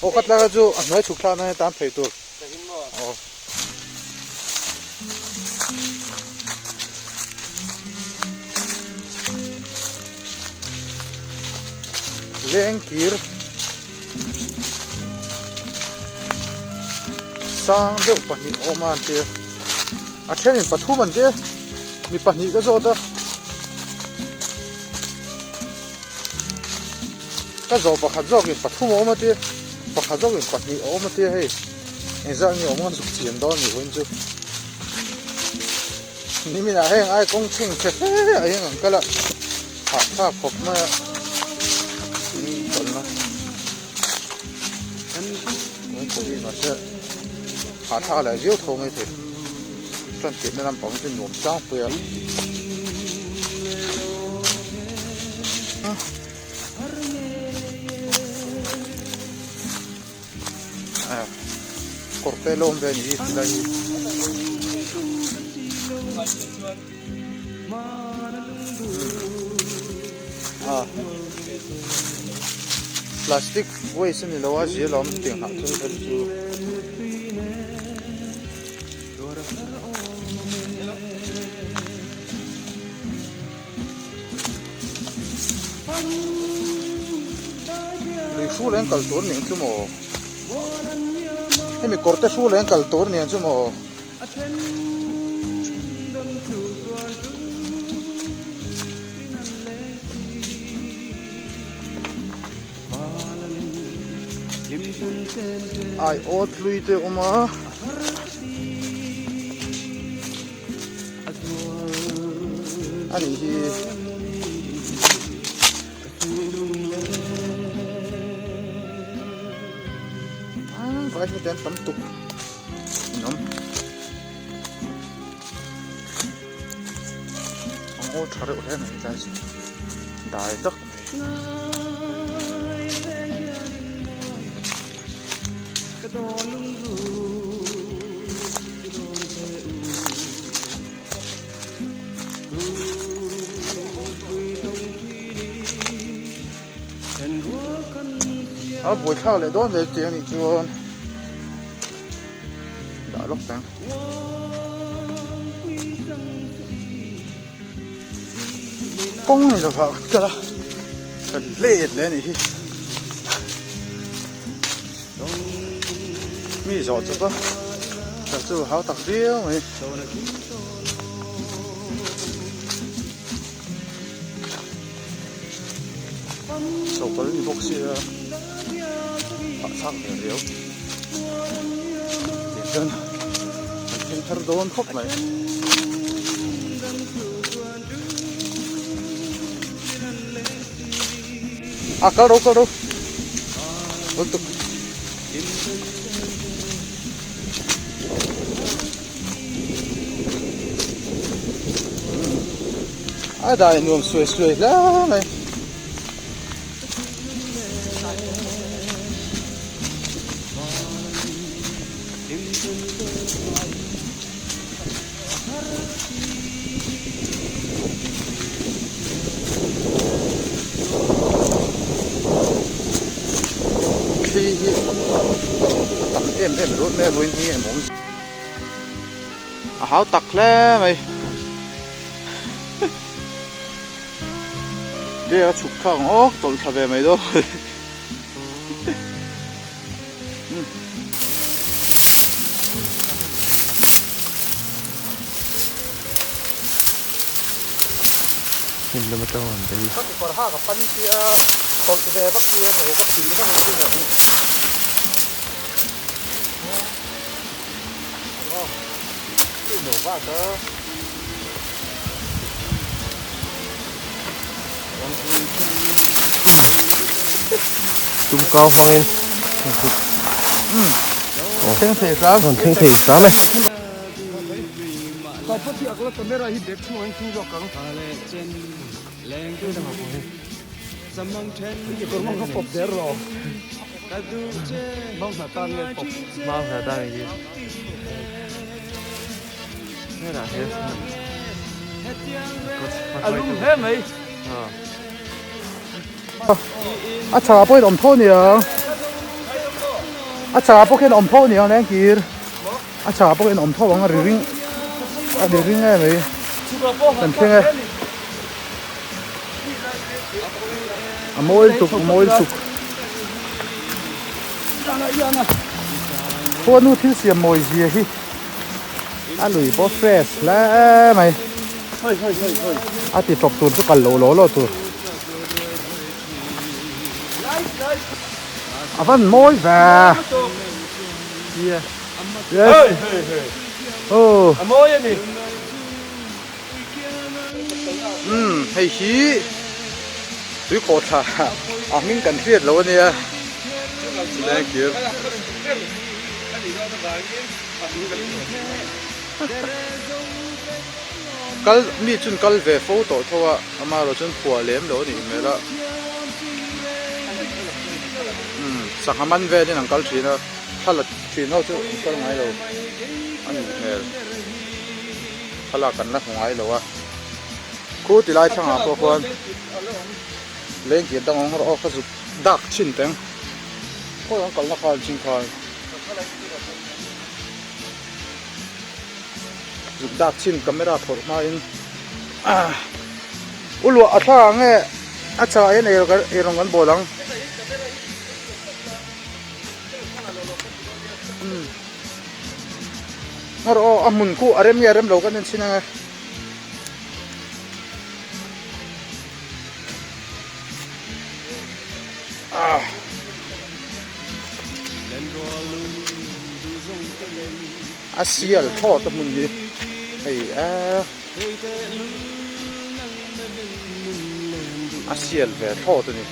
Aw kha tlanga chu a hnuai chhuk thlak nan tan phei tur. Aw. Leng kir sang deuh pahnih a awm a an tia a thenin pathum an tia mi pahnih ka zawt a. Ka zawh pakhat zawkin pathum a awm a tia, pakhat zawkin pahnih a awm a tia hei engzah nge awm ang zuk chian dawn ni vawiin chu. Niminah heng ai kawng chhing che hle ah hian kan kal a, hahthlak khawp mai a in kalna kawng pawh hi mahse hahthlak leh viau tho mai thei tan piahna lampang chu nuam tlangpui a. Kawr te lawm ve a ni hi tilai hi. Plastic waste a ni lo a zia lawm tiang hnah thil kha chu. Lui hrul eng kal tur nen chu maw hemi kawr te hrul eng kal tur nen chu maw. Ai awt hlui te a awm a. A nih hi. Vai hi te an tam tuk in awm. Ang aw tha reuh hle mai tlai chu dai dak mai. A buaithlak leh dawn ve tih a nih chuan dah lawk tang. Kawng ni lovah kan kal a kan let leh a nih hi. Mi zawh chawp a kal chu hau tak viau mai. Chawpal ni bawk sia hahthlak ve riau tih chuan kan thleng thar dawn khawp mai. A kal ro kal ro lutuk. A dai nuam suai suai hle mai. Thli hi a tam em em rut mai a vawiin hi em awm a hau tak hle mai te a chhuk thlak ang aw tawlh thla ve mai dawn. Hnim lam atang an bei. Ka kekawr ha ka pan sia tawlh ve vak sia maw ka thih vak ang chu maw. Chu maw vak a. Tum kau hmangin thleng thei hram thleng thei hram e. A lum hle mai. A chhakah pawhin awm tho aniang. A chhakah pawh khian a awm tho a ni ang lengkir. A chhakah pawh khian a awm tho ang a ri ring a ri ring em mai. Kan thleng e. A mawi lutuk a mawi lutuk. Khuanu thil siam mawi zia hi a lui pawh fresh hle mai. A ti tawp tur chu kal loh law law tur. A van mawi ve. Yes. Oh. A mawi a ni. Umm hei hi tui khawh thla a hming kan hriat lo a nia. Thank you. Kal mi chun kal ve fo tawh tho a amaherawh chuan phuah lem lo a nih hmel a umm sangha man velin an kal thin a thla la thin ho chu an kal ngai lo a nih hmel thlalak an la hmu ngai lo a khu ti lai thlangah pawh khuan lengkir dang awng rawh aw ka zuk dak thin teng khawi an kalna khan chin khan. Zuk dak chin camera phawrh hmain u luah a thla ang e a chhah hian eirawng kan bawl ang ngawr aw a hmun khu a rem nge a rem lo kan en chhin ang e. A sial thlawt a hmun hi hei eee a sial ve thlawt a ni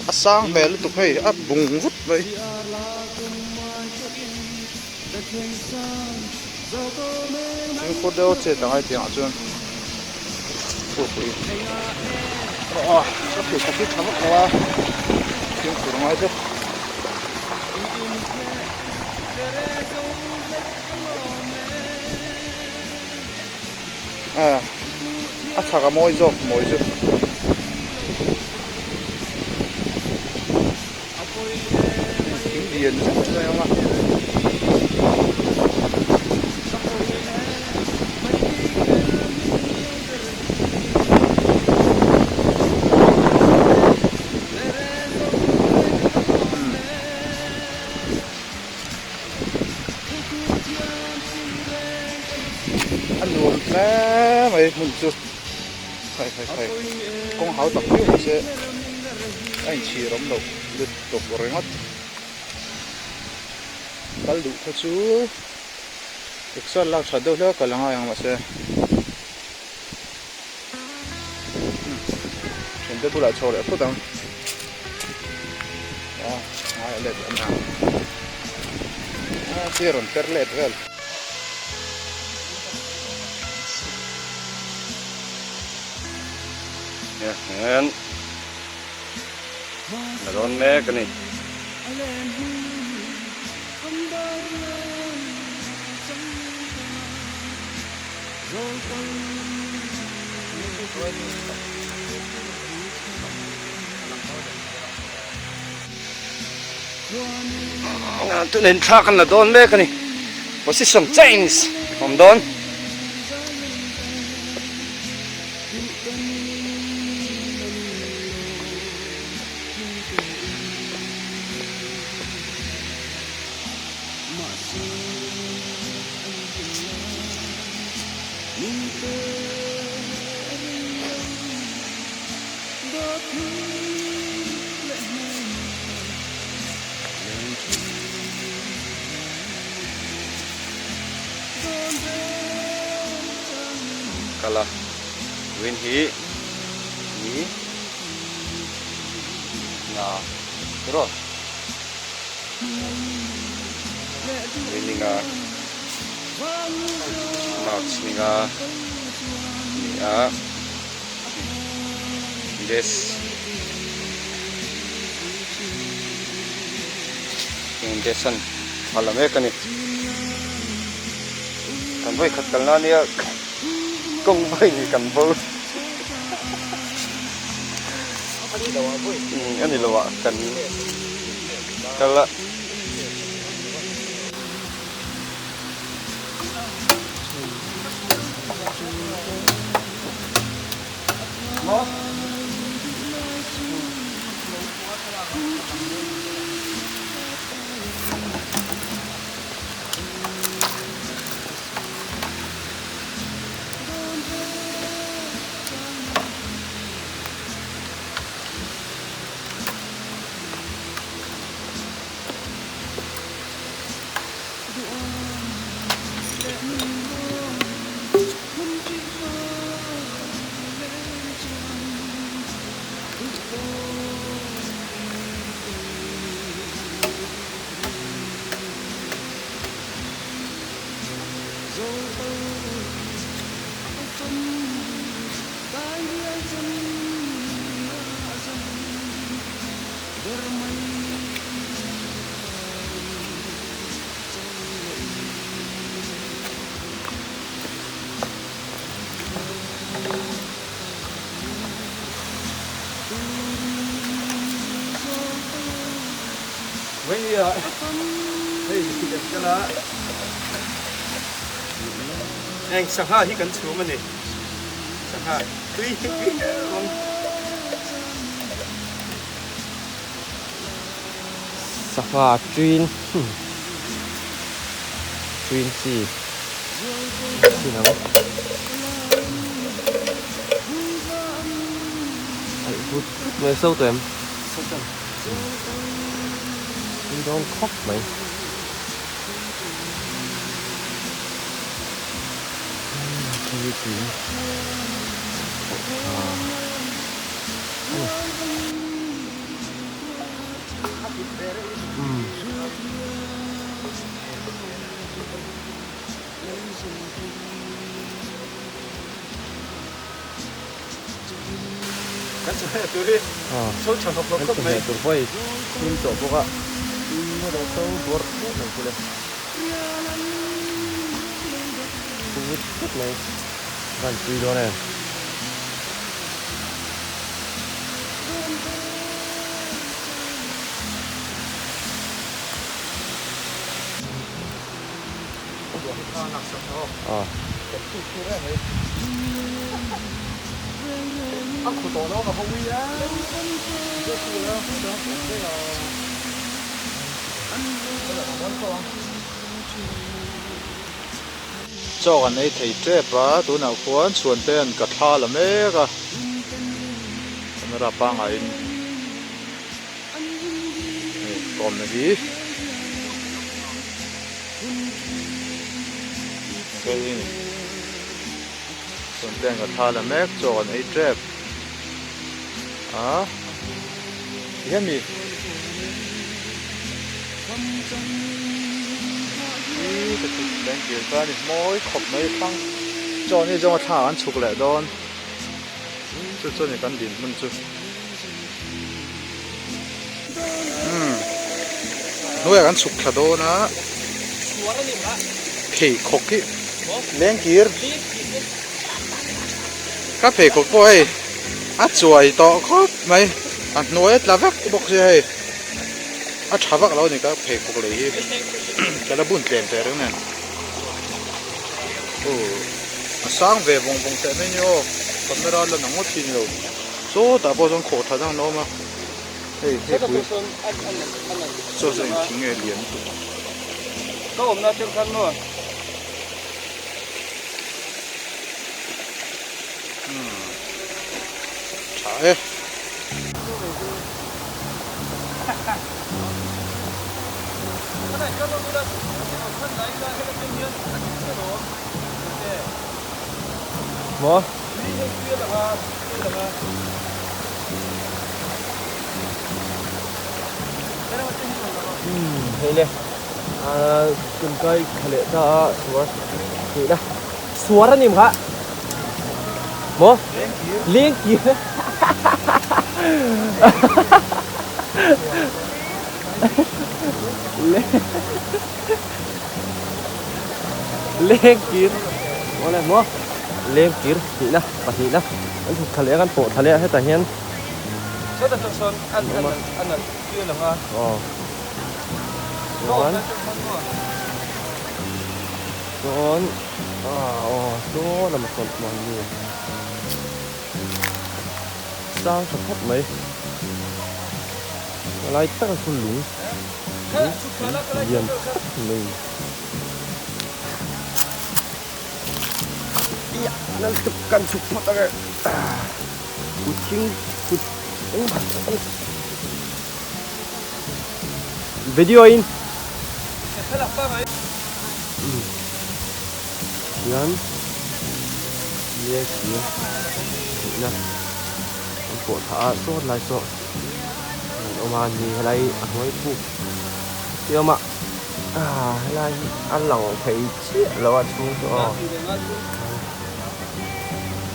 a sang hmel lutuk hei a bung vut mai. Fimkhur deuh chet ang ai tiangah chuan khurpui aw ka pheikhawk hi tha vak lo a fimkhur a ngai deuh a chhak a mawi zawk mawi chu. Thing lian zet mai a awm a. A nuam hle mai hmun chu. Khai khai khai kawng hau tak viau mahse a inchhir awm loh lutuk ringawt. Kal duh kha chu exer lak that deuh hlek a kal angai ang mahse thiante bulah chho leh phut ang a ngai a let leh ang a tia rawn per let vel. Hian a dawn mek a ni. Tunin thla kan la dawn mek a ni. Position change awm dawn. Kala win hi ni na rawh winning a march ni nga ni a. Des Eng desan a la mek a ni kan vawi khat kalna ania kawng vawi ni kan bo a ni lo ah kan. Kal a. Heng sangha hi kan chhum a ni. Sangha tui tui awm. Sangha ṭin ṭin chi chin ang aih vut vut mai so tawh em tui dawn khawp mai. Kan chawhmeh tur hi so tha hlawk hlawk khawp mai. Kan chawhmeh tur pawh hei hnim tawh bawk a, tui a lo so bawrh bawrh mai chu le. Vut vut mai van tui dawn em. Chaw kan ei thei tep a, tunah khuan chhuante'n ka thla la mek a, camera pangaiin hei kawmna hi hei hi a ni chhuante'n ka thla la mek chaw kan ei tep a tihian mi. Mawi khawp mai thlang chaw ni zawnga thla an chhuk leh dawn chu chu a ni kan din hmun chu umm hnuaiah kan chhuk thla dawn a pheikhawk hi lengkir ka pheikhawk pawh hei a chuai tawh khawp mai a hnuai a tla vek bawk sia hei. A tha vak lo a ni ka pheikhawk lei hi ka la bun tlem teh reng nen aw a sang ve vawng vawng teh mai ni aw camera la nang ngawt hi ni lo sawtah pawh sawn khawh tha dang an awm a hei hei pui saw saw engthing nge lian lutuk. Ka awmna atang khan maw. Umm tha e. Maw? Umm hei le ah tunkai thla leh ta a suar theihna suar a ni kha maw lengkir lengkir awle maw lengkir hnihna pahnihna an chhuk thla leh a kan pawh thla leh a hetah hian sawtah chuan sawn an an an an tui a lang a aw. Chuan chuan ah aw saw lamah sawn mahni sang tha khawp mai a lai takah sawn lung lian tak mai Lal tuk kan chhuk phawt ang e kut thing kut video in hian nia thir theihna an pawh thlah a sawt lai saw an awm a ni helai a hnuai puk te awm a ah helai hi a lang thei chiah lo a chhung chu aw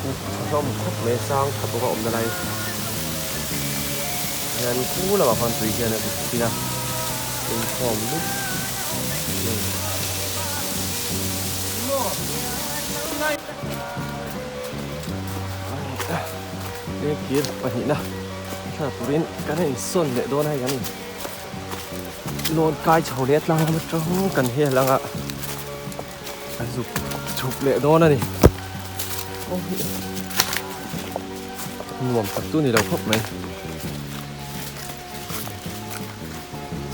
puk tha hlawm khawp mai sang tha bawk a awmna lai hian khu lamah khuan tui hian a zuk thin a inkhawm dup mai. Kir pahnihna thla turin kan insawn leh dawn a hei kan in lawn kai chho leh tlang lam atang kan hel anga kan zuk chhuk leh dawn a ni nuam tak chu ni lo khawp mai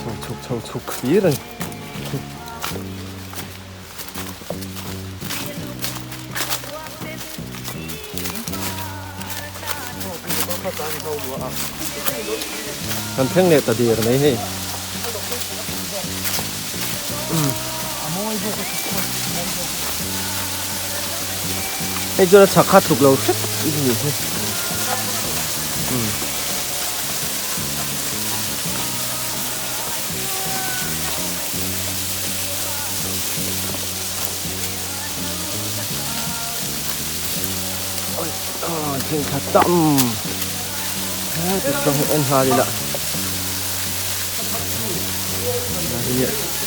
chho chhuk chho chhuk hlir a ni. Kan thleng leh ta der mai hei. Hei chuan a chhak kha tluk lo hret i nih hi. Thing tha tam heti chuan hei en nghal ila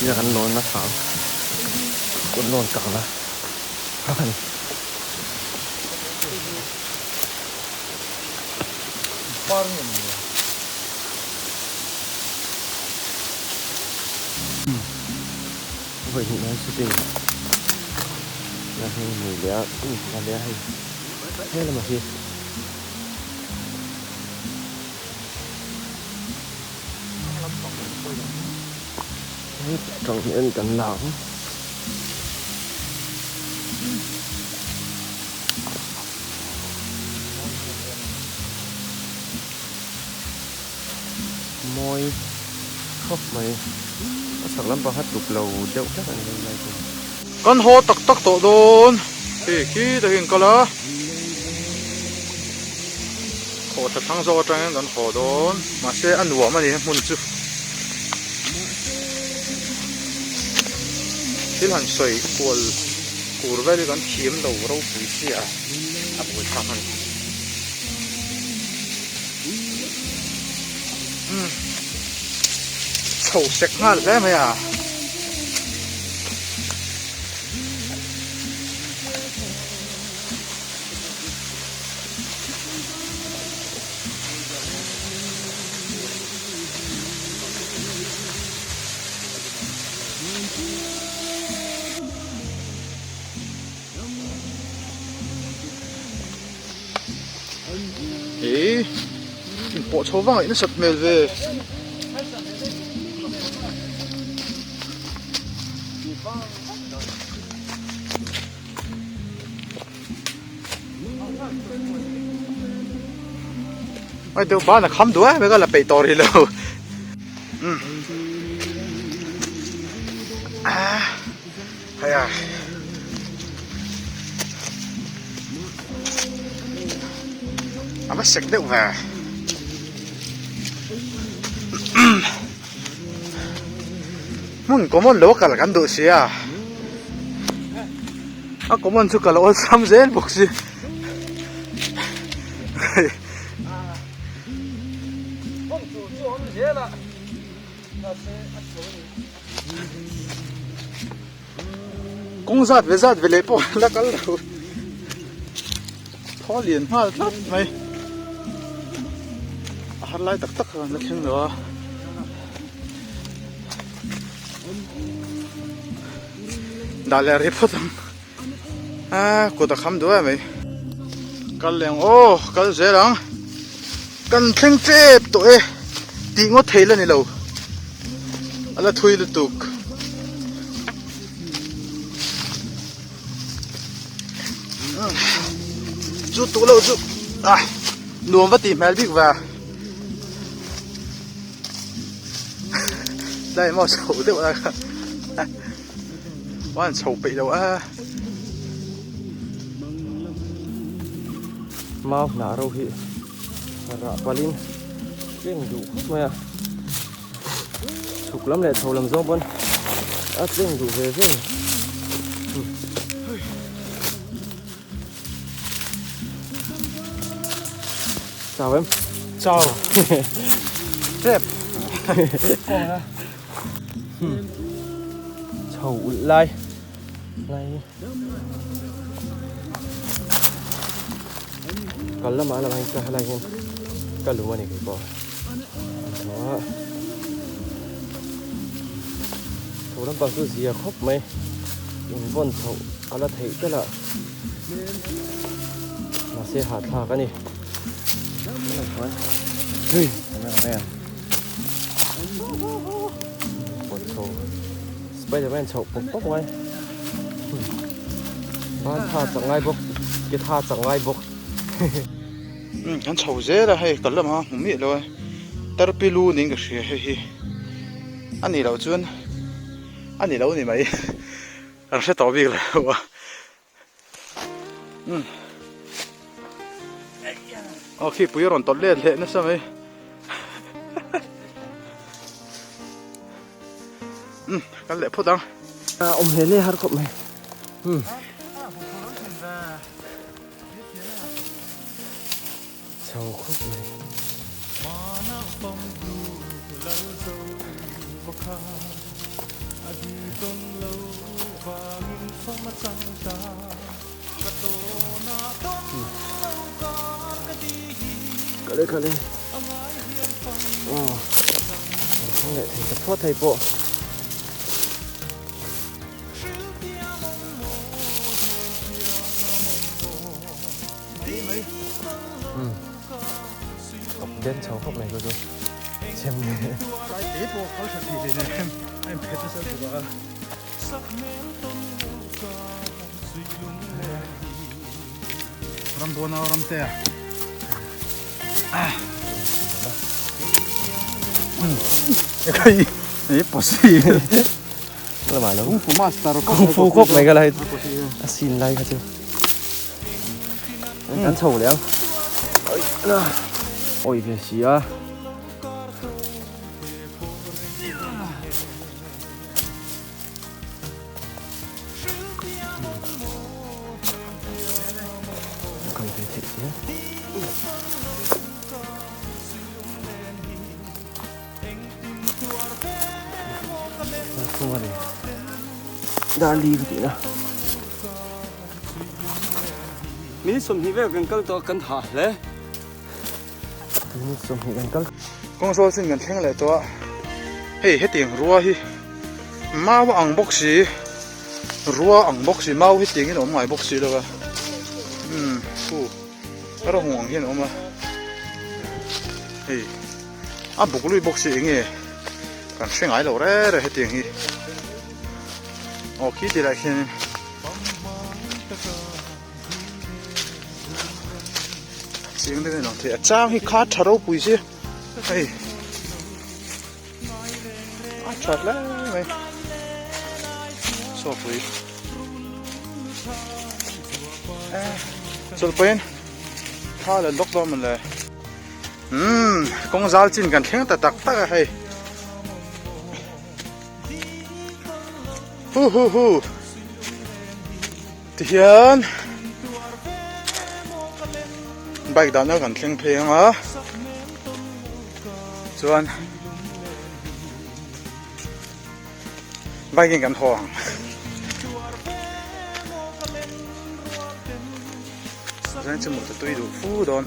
nia kan lawn nasa ang kut lawn kang la a ni. Vawi hnih nan shooting na hi nei leh a um a leh a hei he lamah hi he tang hian kan la ang. Mawi khawp mai a chhak lampang kha tluk lo deuh hlek a ni hei lai chu. Kan haw tak tak tawh dawn hei khi te hi an kal a haw tha thlang zawk atangin kan haw dawn mahse a nuam a ni he hmun chu thil han sawi kual kur vel hi kan thiam lo ropui sia a buaithlak a ni. Chho sek nghal hle mai a. Ih inpawh chho vang in sat hmel ve. Ai deuh ban a kham duh a meka la peih tawh rih lo. Ah hei a. A va sek deuh ve. Hmun common lo a kal kan duh sia. A common chu kal awlsam zel bawk si. Kawng zat ve zat ve leh pawh la kal lo thaw lian nghal tlat mai a har lai tak tak kha kan la thleng lo a. Dah leh rih phawt ang a kut a kham duh em mai kal leh ang aw kal zel ang kan thleng tep tawh e tih ngawt thei la ni lo a la thui lutuk. Chu tuk loh chu ah nuam va tih hmel bik va lai maw chho deuh a kha an chho peih lo a mau hnah ro hi rah palin tleng duh khawp mai a Chhuk lam leh chho lam zawng pawn a tleng duh ve ve. Chau em? Chau. Tep. Chho ulh lai. Lai. Kal lamah lamah hian ka helai hian ka lum a ni kei pawh. Chho lampang chu zia khawp mai invawn chhoh a la theih tel a mahse hahthlak a ni hei chho spiderman chhoh pawp pawp ngai ban tha chak ngai bawk ke tha chak ngai bawk. Umm kan chho zel a hei kal lamah hmu miah lo a tarpilu niin ka hria hei hi a nih loh chuan a ni lo ni mai kan hre tawh bik lo a umm aw khi pui a rawn tawlh let leh nasa mai umm kan leh phawt ang. A awm hle hle har khawp mai umm. Chho khawp mai. Kale kale. Aw. Thang leh thei ta phawt thei pawh. Den chho khawp mai chu chem nge Tlai te pawh kal tha thei hle nen a inphet nasa lutuk a. Rambuana ramte a. Ekai ei posi. Kung Fu Master Kung Fu khawp mai ka lai a sin lai kha chu kan chho leh ang oi ve si a kal ve theih sia Darli ka tih na. Minute 20 vel kan kal tawh a kan hah hle. Minute 20 kan kal. Kawng zawl chin kan thleng leh tawh a, hei hetiang rua hi mau a ang bawk si, rua ang bawk si, mau hetiang in a awm ngai bawk si lo va, umm hu a rawng ang hian a awm a, hei. A buk lui bawk si enge kan hre ngai lo re re hetiang hi aw khi ti lai khianin chiang deuhin a lang thei a chang hi kha tha ropui si hei a tha hle mai saw pui chawlhpahin thla la lawk dawn mawn le. Umm kawng zal chin kan thleng ta tak tak a hei hu hu hu tihian bike dahna kan thleng phei ang a chuan bike in kan haw ang. Zan chu mut a tui duh fu dawn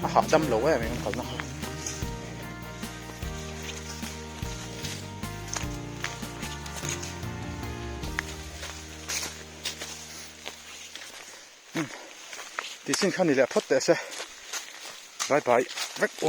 a hahdam lo em em kalna kha. Tih chin kha ni leh phawt teh se. Bye bye vek u.